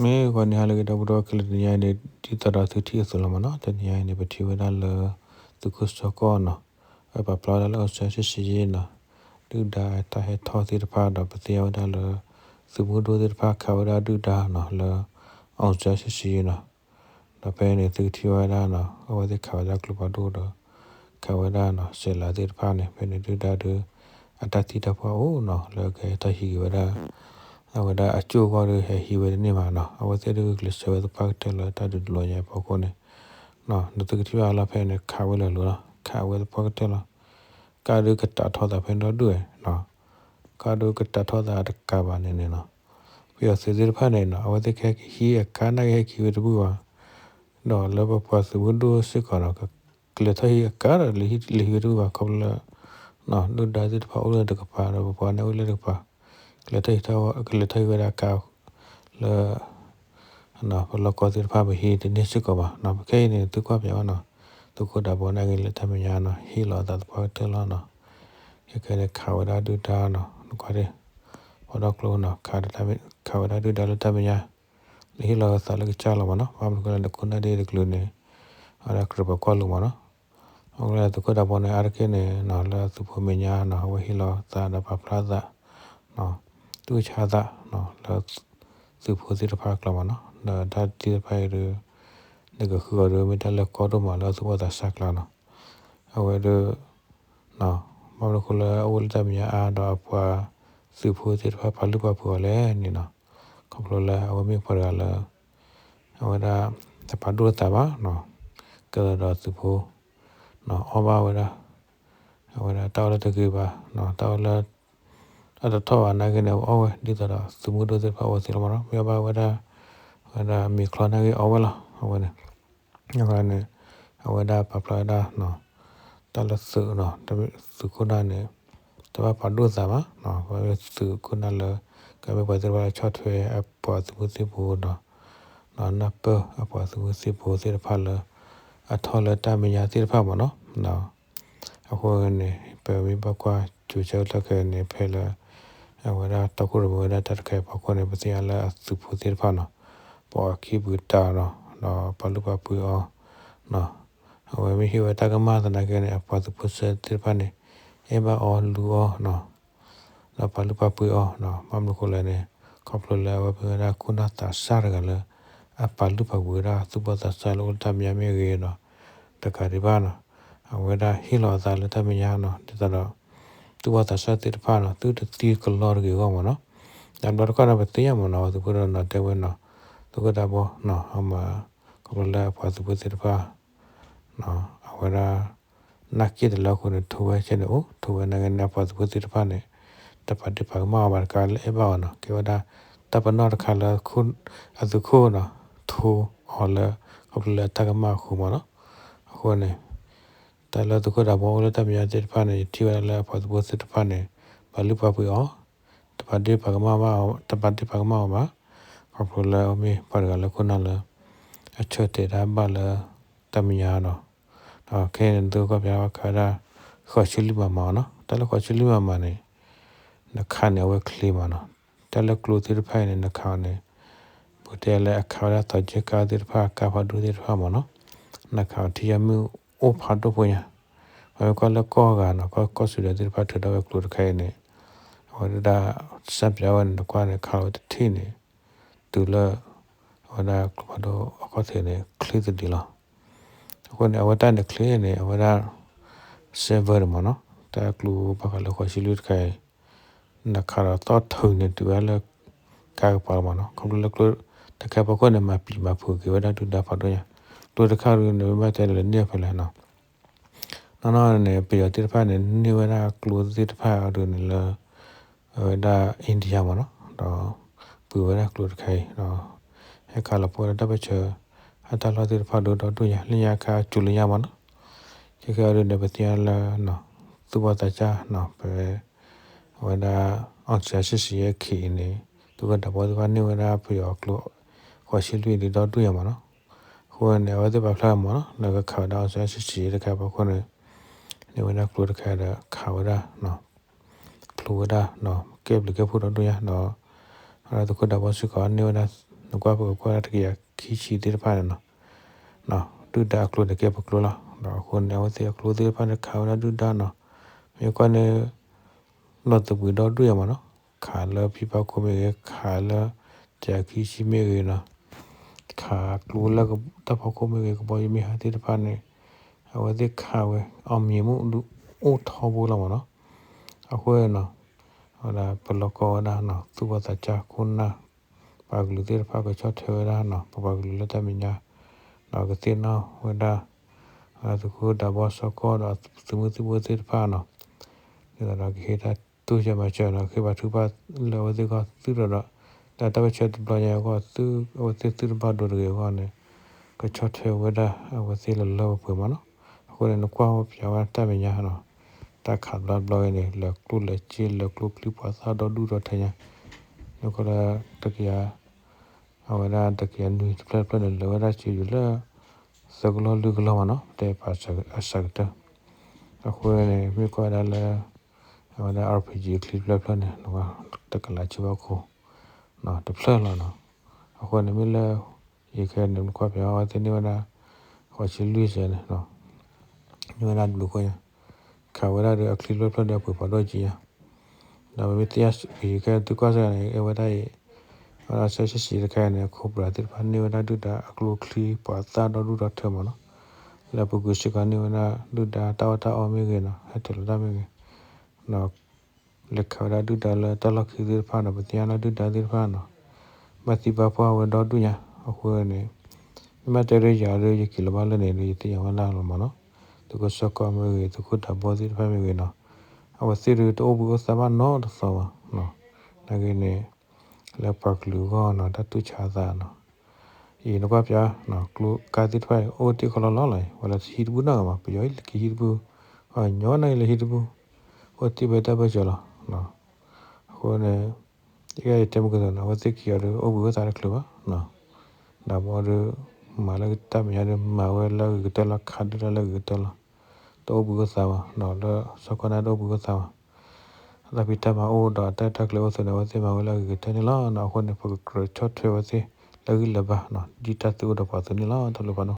မ့ၢ်ဂီၤန့ၣ် ဟါလၢအဂ့ၤ ဒီပုၢ်ဝဲၢ်ခဲလၢာ် တနံၤအံၤန့ၣ် ဒ်သိးဒီးသုထံၣ်အသိးလီၤမ့ၢ်နီၤ, တနံၤအံၤန့ၣ် ပထံၣ်ဝဲဒၣ်လၢ သုးခိၣ်စီၤကီၢ်နီၤ, အပာ်ဖျါဝဲဒၣ်လၢ အောင်ဆန်းစုကြည် နီၤ, ဒုၣ်ဒါတၢ်ဟဲထီၣ်သ့ၣ်တဖၣ်ဒီး ပသ့ၣ်ညါဝဲဒၣ်လၢ သုးမုၢ်ဒိၣ်သ့ၣ်တဖၣ်ခးဝဲဒၣ်ဒုၣ်ဒါနီၤ လၢ အောင်ဆန်းစုကြည် နီၤ, ဒီးဖဲန့ၣ် သုကထံၣ်ဝဲဒၣ်နီၤ အဝဲသ့ၣ်ခးဝဲဒၣ်ကျိဖးဒိၣ်ဒီး ခးဝဲဒၣ်နီၤ စဲးလၤသ့ၣ်တဖၣ်န့ၣ် ဖဲန့ၣ်ဒုၣ်ဒါဒီး အတၢ်သံတၢ်ပှၢ်အိၣ်နီၤ လၢကဟဲထီၣ်ဟံးက့ၤဝဲဒၣ် အဝဲဒၣ်အကၠိၣ်အဂီၢ်ဒီးဟဲဟံးဝဲတန့ၢ်ဘၣ်နီၤ, အဝဲသ့ၣ်ဒုးကျဲးစၢးဝဲသပှၢ်ကတၢၢ်လၢတၢ်ဒုးတလီၤညါအဖီခိၣ်န့ၣ်, နသုကထံၣ်ဘၣ်လီၤဖဲန့ၣ် ခးဝဲလၢာ်လီၤနီၤ, ခးဝဲသပှၢ်ကတၢၢ်လီၤ, ကါဒုးကတးထီၣ်သးဖဲန့ၣ်ဒီဒူၣ်နီၤ, ကါဒုးကတးထီၣ်သးတကးဘၣ်န့ၣ်န့ၣ်နီၤ, ပယီၤသုးသ့ၣ်တဖၣ်န့ၣ်နီၤ အဝဲသ့ၣ်ကဟဲက့ၤဟံးအကါန့ၣ် ကဟဲက့ၤဝဲတဘူၣ်ဘၣ် ဒီးလၢပပှၤသုးမုၢ်ဒိၣ်စ့ၢ်ကီးနီၤ ကလဲၤထီၣ်ဟံးအကါဒီး လဲၤဟံးဝဲတဘူၣ်ဘၣ် ခီဖျိလၢ ဒုၣ်ဒါသ့ၣ်တဖၣ်အိၣ်လၢတကပၤ ဒီးပပှၤန့ၣ်အိၣ်လၢတကပၤ, ကလဲၤထီၣ်ဟံး ကလဲၤထီၣ်ဟံးဝဲဒၣ်ကါ လၢ ပလီၢ်ကီၢ်သ့ၣ်တဖၣ် ပဟံးတန့ၢ်စ့ၢ်ကီးဘၣ်နီၤ, ပခဲအံၤန့ၣ် သုကွၢ်ပၠးဝဲနီၤ, သုးခိၣ်ဒးဘီန့ၣ်ဂ့ၤ လၢတၢ်မဲာ်ညါနီၤ ဟ့ၣ်လီၤအသးသပှၢ်ကတၢၢ်လီၤနီၤ, ခဲကဲန့ၣ် ခးဝဲဒၣ်ဒုၣ်ဒါနီၤ နကွၢ်ဒၣ် ပှၤဒီကျိနီၤ ခးဝဲဒၣ်ဒုၣ်ဒါလၢတၢ်မဲာ်ညါ လၢဟ့ၣ်လီၤအသးလၢကစၢ်လီၤမ့ၢ်နီၤ, ဘၣ်မနုၤဃိလဲၣ်န့ၣ် ခိၣ်နၢ်ဒ့တကလုာ်န့ၣ် အဝဲဒၣ်ကြၢးပၢၤကွၢ်လိာ်မ့ၢ်နီၤ, အဃိန့ၣ် သုးခိၣ်ဒးဘီန့ၣ် အါတက့ၢ်န့ၣ် လၢသုးဖိမဲာ်ညါနီၤ အဝဲဟ့ၣ်လီၤသးဒီးပာ်ဖျါသး တူၢ်ဆါသး လၢ သုးဖိသ့ၣ်တဖၣ်အကျါမ့ၢ်နီၤ, ဒီးတၢ်သ့ၣ်တဖၣ်အံၤဒီး နကဃုအီၤဒီး မ့ၢ်တၢ်လၢကီဒိၣ်မးလၢသုးဖိသးစၢ်ကျါနီၤ, အဝဲဒီး ဘၣ်မနုၤဃိလၢအအိၣ်လၢတၢ်မဲာ်ညါအါဒီးအပှၤသုးဖိသ့ၣ်တဖၣ်ပာ်လုၢ်ပာ်ပှ့ၤအီၤလဲၣ်န့ၣ်နီၤ, ခီဖျိလၢအဝဲမ့ၢ်ပှၤတဂၤလၢ အဝဲဒၣ် တပာ်ဒိၣ်သးဘၣ်နီၤ, ကဲသိးဒီးသုးဖိ အီၣ်ဘၣ်ဝဲဒၣ် အဝဲဒၣ်တၢ်အီၣ်လၢတဂ့ၤဘၣ် တၢ်အီၣ်လၢ အတထီၣ်ဘၣ်နာ်က့န့ၣ် အဝဲအီၣ်ဝဲ ဒ်သိးဒီးသုးမုၢ်ဒိၣ်သ့ၣ်တဖၣ်အဝဲသ့ၣ်လီၤမ့ၢ်နီၤ, မ့ၢ်အီၣ်ဘၣ်ဝဲဒၣ် အဝဲဒၣ်မ့ၤချီနာ်က့အီၣ်ဝဲလီၤ အဝဲန့ၣ် အဃိန့ၣ် အဝဲဒၣ်ပာ်ဖျါဝဲဒၣ် တၢ်လၢသုးနီၤ သုးခိၣ်နၢ်န့ၣ် တဘၣ်ပာ်ဒိၣ်သးဘၣ်, သုးခိၣ်နၢ်လၢ ကမ့ၢ်ပှၤသ့ၣ်တဖၣ်လၢဆီၣ်ထွဲအပှၤသုးမုၢ်သံၣ်ဘိဒီး နၢ်ပၢၢ်အပှၤသုးမုၢ်သံၣ်ဘိသ့ၣ်တဖၣ်လၢ အထီၣ်လၢတၢ်မဲာ်ညါသ့ၣ်တဖၣ်မ့ၢ်နီၤ, အဃိန့ၣ် ပမ့ၢ်ဘၣ်ကွၢ်စူၤဆၢကတီၢ်ခဲအံၤန့ၣ် ဖဲလၢ အဝဲဒၣ်တီခိၣ်ရိၣ်မဲဝဲဒၣ်တၢ်တခါအံၤအဖီခိၣ်န့ၣ် ပသ့ၣ်ညါလၢအသုးဖိသ့ၣ်တဖၣ်နီၤ ပိာ်အခံပူၤတၢ်နီၤ ဒီးပာ်လုၢ်ပာ်ပှ့ၤအီၤ အဝဲမ့ၢ်ဟ့ၣ်ဝဲတၢ်ကမၣ်သနာ်က့န့ၣ် အပှၤသုးဖိသ့ၣ်တဖၣ်န့ၣ် အဲၣ်ဘၣ်အီၤလူၤအီၤနီၤ ဒီးပာ်လုၢ်ပာ်ပှ့ၤအီၤနီၤ ဘၣ်မနုၤဃိလဲၣ်န့ၣ် ခီဖျိလၢအဝဲမ့ၢ်ဝဲဒၣ်ခိၣ်နၢ်သးစၢ်တဂၤလၢ အပာ်လုၢ်ပာ်ပှ့ၤဝဲဒၣ်သူၣ်ဘီၣ်သးစၢ်လၢအိၣ်လၢတၢ်မဲာ်ညါမ့ၢ်ဂ့ၤနီၤ တကးဒံးဘၣ်နီၤ အဝဲဒၣ်ဟ့ၣ်လီၤအသးလၢတၢ်မဲာ်ညါနီၤ ဒ်သိးဒီး သူၣ်ဘီၣ်သးစၢ်သ့ၣ်တဖၣ်နီၤ သုတသံကလီၤတဂ့ၤအဂီၢ်မ့ၢ်နီၤ တဘျီတခီၣ်န့ၣ် ပသ့ၣ်ညါမ့ၢ်နီၤ သုးဖိဒီးနီၤတဲဝဲနီၤ သုးခိၣ်ဒးဘီနီၤ အမၤ ခီဖျိလၢအပှၤသုးဖိသ့ၣ်တဖၣ် အဝဲဒၣ် နာ်က့တလၢအဃိန့ၣ် ထိဝဲဆဲန့ၣ်အိၣ် ထိဝဲနာ်က့န့ၣ် အပှၤသုးဖိသ့ၣ်တဖၣ်န့ၣ် တပာ်ဒ့ၣ်ပာ်ကမၣ်အီၤဘၣ်တကးလၢအဲၣ်ဘၣ်အီၤနီၤ ကဲဝဲဒၣ် တၢ်ပနီၣ်တခါလၢ အသုးခိၣ်နီၤ ထိအီၤလၢ ခီဖျိလၢအတၢ်ကမၣ်အဃိမ့ၢ်နီၤ အဃိန့ၣ် တၢ်လၢသုးခိၣ်ဒးဘီအိၣ်လၢတၢ်မဲာ်ညါသ့ၣ်တဖၣ်န့ၣ် ယထံၣ်ဝဲဒၣ်လၢအပှၤသုးဖိသ့ၣ်တဖၣ်န့ၣ် ပာ်လုၢ်ပာ်ပှ့ၤအီၤ တပာ်ဒ့ၣ်ပာ်ကမၣ်ဘၣ် တပာ်ဒ့ၣ်ပာ်ကမၣ်အီၤဘၣ် ခီဖျိလၢအမ့ၢ်ပှၤတဂၤလၢခိၣ်နၢ်လၢ အဆၢတဲာ်တၢ်ဘၣ်လၢတၢ်မဲာ်ညါနီၤ ဒီးခဲအံၤန့ၣ် သုကကွၢ်ဖျါခးဝဲဒၣ် ဃီးဆံလွံၢ်မၤမၤအီၤနီၤ တၢ်လၢဃီးဆံလွံၢ်မၤမၤန့ၣ် နခးန့ၣ် အဝဲချ့မးနီၤ တၢ်လၢကျိသ့ၣ်တဖၣ်အံၤန့ၣ် နခးအီၤန့ၣ် ပကတဲလၢအခးဝဲဒၣ်သီကၠဲကါသ့ၣ်တဖၣ် ကါဖးဒိၣ်သ့ၣ်တဖၣ်မးနီၤ နခးအီၤထံယါမုၢ်အိၣ်ဖးဒိၣ်ဖိညါ ပမ့ၢ်ကွၢ်လၢကီၢ်ဂၤနီၤ ကီၢ်ကီၢ်စူၤဒဲးသ့ၣ်တဖၣ်ထုးထီၣ်ဝဲကျိတခါအံၤန့ၣ် အဝဲဒၣ် စၢ်ပၠးဝဲန့ၣ် နကွၢ်န့ၣ် ခးလီၤဝဲတထံၣ်န့ၣ် တုၤလၢ အဝဲဒၣ်ကျိဖးဒိၣ်အခီၣ်ထံးန့ၣ် ချ့သဒံးလီၤ. အဃိန့ၣ် အဝဲတၢ်န့ၣ်ချ့န့ၣ် အဝဲဒၣ် စဲးဝၢၢ်န့ၣ်မးနီၤ တၢ်ကျိဘၣ်ဃးလၢဃိးဆံလွံၢ်တခါအံၤ နခးဒီးသီၣ်ထုးန့ၣ် တုၤဝဲဒၣ်လၢကါကပၤလီၤမးနီၤ ခီဖျိလၢကျိတခါအံၤဖီခိၣ်န့ၣ် မၤပျံၤမၤဖုးက့ၤဝဲဒၣ်ဒုၣ်ဒါဖးဒိၣ်ညါ ကျိတခါဒုးန့ၣ် မ့ၢ်ဘၣ်တဲလၢန့ၢ်ဖဲလဲၣ်နီၤ နီၢ်နီၢ်န့ၣ် ပယီၤသ့ၣ်တဖၣ်န့ၣ် န့ၢ်ဝဲဒၣ်ကျိသ့ၣ်တဖၣ်အဒုးန့ၣ်လၢ အဝဲဒၣ် India မးနီၤ ဒီး ပှ့ၤဝဲဒၣ်ကျိတခါအံၤ ဒီး ဟဲခးလီၤပှီၢ်ဝဲဒၣ်တၢ်ပၢၢ်ဆၢ အတၢ်လီၢ်သ့ၣ်တဖၣ်ဒိၣ်ဒီဒူၣ်ညါ လၢညါခါအစူၤလၢညါမးနီၤ ခဲကဲအဒုးန့ၣ် ပသ့ၣ်ညါလၢ သူၣ်ဘီၣ်သးစၢ်နီၤ ပ အဝဲဒၣ် အောင်ဆန်းစုကြည် အခံအံၤန့ၣ် သုးခိၣ်ဒးဘီသ့ၣ်တဖၣ်န့ၢ်ဝဲဒၣ်ပယီၤကျိ ဃိးဆံလွံၢ်ဒုးဒီဒူၣ်ညါမးနီၤ အဃိန့ၣ် အဝဲသ့ၣ်ပာ်ဖျါမးနီၤ လၢကခးဝဲဒၣ် အောင်ဆန်းစုကြည် တခါအံၤဖီခိၣ်န့ၣ် န့ၢ်ဝဲဒၣ်ကျိတခါဒီးခးဝဲဒၣ် ဖျိဝဲဒၣ် ကဲဘျုးကဲဖှိၣ်ဒီဒူၣ်ညါဒီး အဝဲဒၣ်သုးခိၣ်ဒးဘီစ့ၢ်ကီးန့ၢ်ဝဲဒၣ် နကွၢ်ပကကွၢ်ဒၣ်တကယၤခံဆံသ့ၣ်တဖၣ်န့ၣ်နီၤ, ဒုၣ်ဒါအကျိန့ၣ်ကဲပကျိလီၤ. ဒီးအဃိန့ၣ် အဝဲသ့ၣ်အကျိသ့ၣ်တဖၣ်န့ၣ် ခးဝဲဒၣ်ဒုၣ်ဒါနီၤ, မ့ၢ်ကွၢ်န့ၣ် နီၢ်သပှ့ၤဒီဒူၣ်ယၤမးနီၤ, ခးလၢဖံဖီခိၣ်မ့ၢ်ဂ့ၤ, ခးလၢတကယၤခံဆံမ့ၢ်ဂ့ၤနီၤ, ခးကျိလၢတၢ်ဖီခိၣ်မ့ၢ်ဂ့ၤ, ကဘီယူၤမ့ၢ်ဟါသ့ၣ်တဖၣ်န့ၣ် အဝဲသ့ၣ်ခးဝဲ အောင်မြင်မှု ဒုးအိၣ်ထီဘိလီၤမးနီၤ. အဃိန့ၣ်နီၤ ဝဲဒၣ်ပလီၢ်ကီၢ်ဝဲဒၣ်နီၤ သူၣ်ဘီၣ်သးစၢ်ခိၣ်နၢ် ပှၤကလုာ်သ့ၣ်တဖၣ်ကဆီၣ်ထွဲဝဲဒၣ်နီၤ, ပပှၤကလုာ်လၢတၢ်မဲာ်ညါ ဒီးကသ့ၣ်နီၣ်ဝဲဒၣ် သုးခိၣ်ဒးဘီစီၤကီၢ်ဒီးသုးမုၢ်သံၣ်ဘိသ့ၣ်တဖၣ်နီၤ, ဒ်သိးဒီးကဟ့ၣ်တၢ်တိစၢၤမၤစၢၤနီၤ, ဃ့ဘါထုကဖၣ်လၢအဝဲသ့ၣ်အဂီၢ်သုဒီးဒီး လၢတၢ်ပၢၢ်ဆၢတဘျီညါအဂီၢ် အဝဲသ့ၣ်သုတဘၣ်ဒိတဂ့ၤအဂီၢ်န့ၣ် ကဆီၣ်ထွဲဝဲဒၣ်အဝဲသ့ၣ်လၢလၢပှဲၤပှဲၤမးနီၤ. အဃိန့ၣ် နကွၢ်ဝဲပၠးဝဲတၢ်မဲာ်ညါနီၤ, တၢ်ခးဘျီဘျီဝဲန့ၣ် လၢာ်ကျိလၢာ်စ့ လၢာ်ကျိချံ ပှၤသၣ်ဒီဒူၣ်ဒီထၢညါ, နကွၢ်လၢတကယၤ အဝဲဒၣ်တကယၤနွံတဖျၢၣ်တဖျၢၣ်န့ၣ် လၢာ်ဝဲဒၣ်စ့ယူၤလၢ သၢကလီၢ်လွံၢ်ကလီၢ်မးနီၤ, တဲပာ်အစှၤကတၢၢ်. အဃိန့ၣ် မ့ၢ်ကွၢ်ဝဲဒၣ်လၢ အဝဲဒၣ် RPG ချံတဖျၢၣ်တဖျၢၣ်န့ၣ် တကလးဆံဘၣ်ခိၣ် တဖျၢၣ်လီၤနီၤ. အဃိန့ၣ်မ့ၢ်လၢ ယခဲန့ၣ် နကွၢ်ပၠးအဝဲသ့ၣ်န့ၢ်ဝဲဒၣ် ဃိးဆံလွံၢ်စဲးန့ၣ် န့ၢ်ဝဲဒၣ်တဘျုးခိၣ်ညါ, ခးဝဲဒၣ်ဒီးအချံတဖျၢၣ်တဖျၢၣ်ဒီးအပှ့ၤဖးဒိၣ်ကံညါ, ဒီးပမ့ၢ်သ့ၣ်ညါ ယခဲသုကွၢ်စ့ၢ်ကီးန့ၣ် အဝဲဒၣ်အံၤ အဝဲဒၣ်ဆဲးဆံးတခါအံၤန့ၣ် Cobra သ့ၣ်တဖၣ်န့ၢ်ဝဲဒၣ်ဒုၣ်ဒါအကျိချံ ပှၤသၣ်ဒီဒူၣ်ဒီထၢမးနီၤ, လၢအပူၤကွံာ်စ့ၢ်ကီးန့ၢ်ဝဲဒၣ်ဒုၣ်ဒါတၢ်အီၣ်တၢ်အီမ့ၢ်ဂ့ၤနီၤ, ဟဲတၢၤလီၤတၢ်မ့ၢ်ဂ့ၤ, ဒီး လဲၤခးဝဲဒၣ်ဒုၣ်ဒါလၢတၢ်လီၢ်ခံသ့ၣ်တဖၣ်နီၤ, ပသ့ၣ်ညါလၢဒုၣ်ဒါသ့ၣ်တဖၣ်နီၤ, ဘၣ်သံဘၣ်ပှၢ်ဝဲဒီဒူၣ်ညါ, အဃိန့ၣ် မ့ၢ်မ့ၢ်တဲဒ်ယၤဒီး ယက့ၤလီၤဘၣ်လၢန့ၣ်ဒီး ယသ့ၣ်ညါဝဲဒၣ်လီၤမးနီၤ, သုးခိၣ်စီၤကီၢ်မ့ၢ်ဂ့ၤ သုးခိၣ်ဒးဘီသ့ၣ်တဖၣ်မ့ၢ်ဂ့ၤနီၤ, အဝဲသ့ၣ်ဒုးတအိၣ်ဘှံးအိၣ်သါဘၣ်နီတသီဘၣ်, နာ်က့န့ၣ် လၢပှၤကလုာ်အဂီၢ်နီၤ တၢ်တူၢ်ဆါအသးနီၤ, အံၤနကွၢ်ပၠး ကျိကါသ့ၣ်တဖၣ်အံၤ အိၣ်တ့ၢ်ခီလီၤလီၤလီၤ, ဝဲလၢဟံၣ်တဘူၣ်နီတဂၤမး, ပယီၤဟံၣ်လၢကဟံၣ်တဘူၣ်, ညီနုၢ်လၢဟံၣ်တဘူၣ်, အိၣ်တ့ၢ်ဝဲတၢ်ဘၢၣ်စၢၤလီၤ. အဃိန့ၣ် ယကတဲမုၢ်ကသီနီၤ အဝဲသ့ၣ်ခံဂၤဒီး အိၣ်ဘှံးအိၣ်သါတချုးဘၣ်, ဒးဘီဒီး မၤလၢတၢ်မဲာ်ညါဒီး မၤဝဲလၢအဂ့ၤကတၢၢ်လီၤ, ခးဒုၣ်ဒါလၢအဂ့ၤကတၢၢ်လီၤ, တအိၣ်ဘှံးအိၣ်သါဘၣ်, လၢစီၤကီၢ်န့ၣ်တအိၣ်ဘှံးအိၣ်သါဘၣ် အတၢ်ဖံးတၢ်မၤအိၣ်ဒီးအတၢ်အဲၣ်တၢ်ကွံအိၣ်အသိးန့ၣ် အဝဲသ့ၣ်မၤဝဲလၢအဂ့ၤကတၢၢ်န့ၣ်လီၤ. အဃိန့ၣ် ပကကြၢးဆီၣ်ထွဲအဝဲသ့ၣ် လၢဂံၢ်လၢဘါ ဒ်တၢ်သုအိၣ်ဒီးပှၤအသိးန့ၣ်လီၤ. တၢ်ဘျုးဖးဒိၣ်.